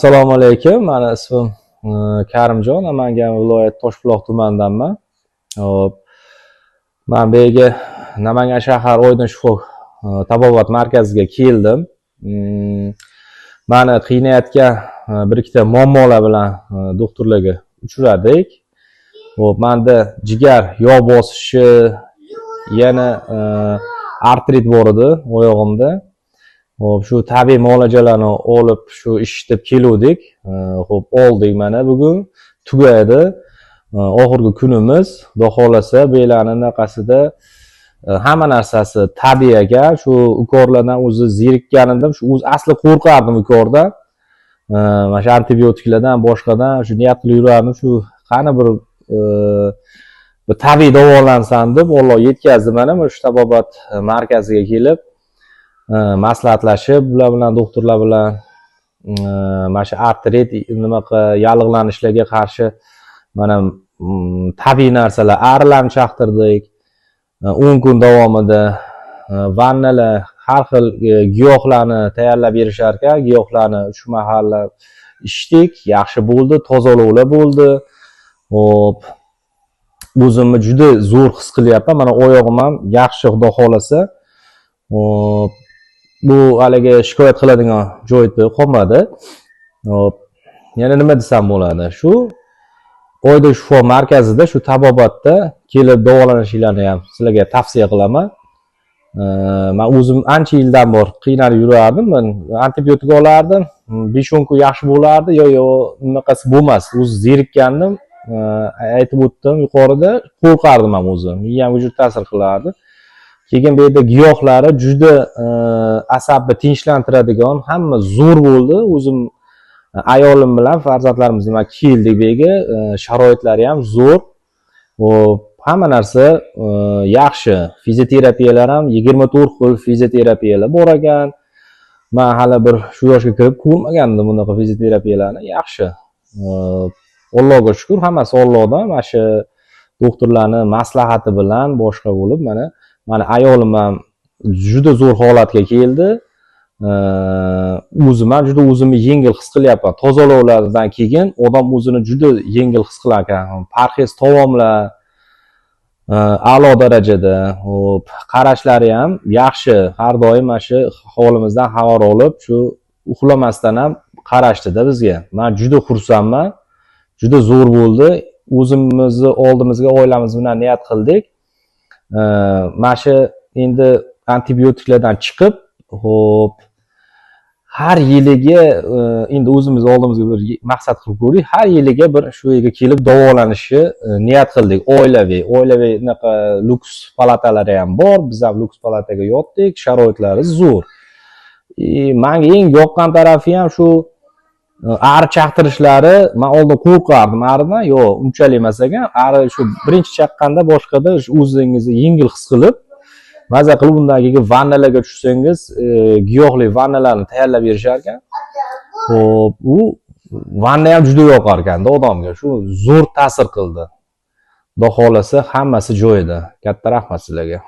Assalomu alaykum. Mani ismim Karimjon, Namangan viloyati Toshbuloq tumanidanman. Hop. Man bu yerga Namangan shahar Oydin shifo tabobat markaziga keldim. Mani qiynayotgan bir ikkita muammolar bilan doktorlarga uchradik. Hop, menda jigar yog' bosishi, yana artrit bor edi oyog'imda. Hop, shu tabiiy muolajalarni olib, shu eshitib keluvdik. Hop, oldik, mana bugun tugadi. Oxirgi kunimiz. Xudo xohlasa, bu yerlarni anaqasida hamma narsasi tabiiy ekan. Shu ukollardan o'zi zerikkan edim. Shu o'zi asli qo'rqardim ukoldan. Mana shu antibiotiklardan, boshqadan shu niyat qilib yurardim. Shu qani bir tabiiy davolansam deb Alloh yetkazdi mana shu tabobat markaziga kelib, maslahatlashib bular bilan, doktorlar bilan, mana shu artrit, nimaqa, yallig'lanishlarga qarshi mana tabiiy narsalar, arilarni chaqtirdik. 10 kun davomida vannalar, har xil giyohlarni tayyorlab berishar ekan. Giyohlarni uch mahalla ichdik, yaxshi bo'ldi, tozalovlar bo'ldi. Hop, o'zimni juda zo'r his qilyapman. Mana oyog'im ham yaxshi, xudo xohlasa. Hop, bu haligi shikoyat qiladigan joy qolmadi. Hop, yana nima desam bo'ladi? Shu Oydin shifo markazida, shu tabobatda kelib davolanishinglarni ham sizlarga tavsiya qilaman. Man o'zim ancha yildan bor qiynalib yurardim. Man antibiotik olardim, 5-10 kun yaxshi bo'lardi, yo yo'q, unaqasi bo'lmas. O'zi zerikkandim, aytib o'tdim yuqorida, qo'rqardim ham o'zim, miyamga juda ta'sir qilardi. Keyin bu yerda giyohlari juda asabni tinchlantiradigan, hamma zo'r bo'ldi. O'zim ayolim bilan, farzandlarimiz bilan keldik bu yerga. Sharoitlari ham zo'r. Hop, hamma narsa yaxshi. Fizioterapiyalar ham, 24 xil fizioterapiyalar bor ekan. Man hali bir shu yoshga kirib ko'rmagandim bunaqa fizioterapiyalarni. Yaxshi. Allohga shukur, hammasi Allohdan. Mana shu doktorlarni maslahati bilan boshqa bo'lib, mana mani ayolim ham juda zo'r holatga keldi. O'zim ham juda o'zimni yengil his qilyapman. Tozalovlardan keyin odam o'zini juda yengil his qilar ekan. Parhez taomlar a'lo darajada. Hop, qarashlari ham yaxshi. Har doim mana shu holimizdan xabar olib, shu uxlamasdan ham qarashdida bizga. Man juda xursandman. Juda zo'r bo'ldi. O'zimizni oldimizga oilamiz bilan niyat qildik. Mana shu endi antibiotiklardan chiqib, hop, har yiliga endi o'zimiz oldimizga bir maqsad qilib ko'rdik. Har yiliga bir shu yerga kelib davolanishni niyat qildik. Oilaviy, oilaviy unaqa lyuks palatalari ham bor. Biz ham lyuks palataga yotdik, sharoitlari zo'r. И manga eng yoqqan tarafi ham shu ari chaqtirishlari. Man oldin qo'rqardim aridan, yo'q, unchalik emas ekan. Ari shu birinchi chaqqanda boshqada shu o'zingizni yengil his qilib, maza qilib, undan keyin vannalarga tushsangiz, giyohli vannalarni tayyorlab berishar ekan. Hop, u vanna ham juda yoqar ekanda odamga. Shu zo'r ta'sir qildi. Xudo xohlasa, hammasi joyida. Katta rahmat sizlarga.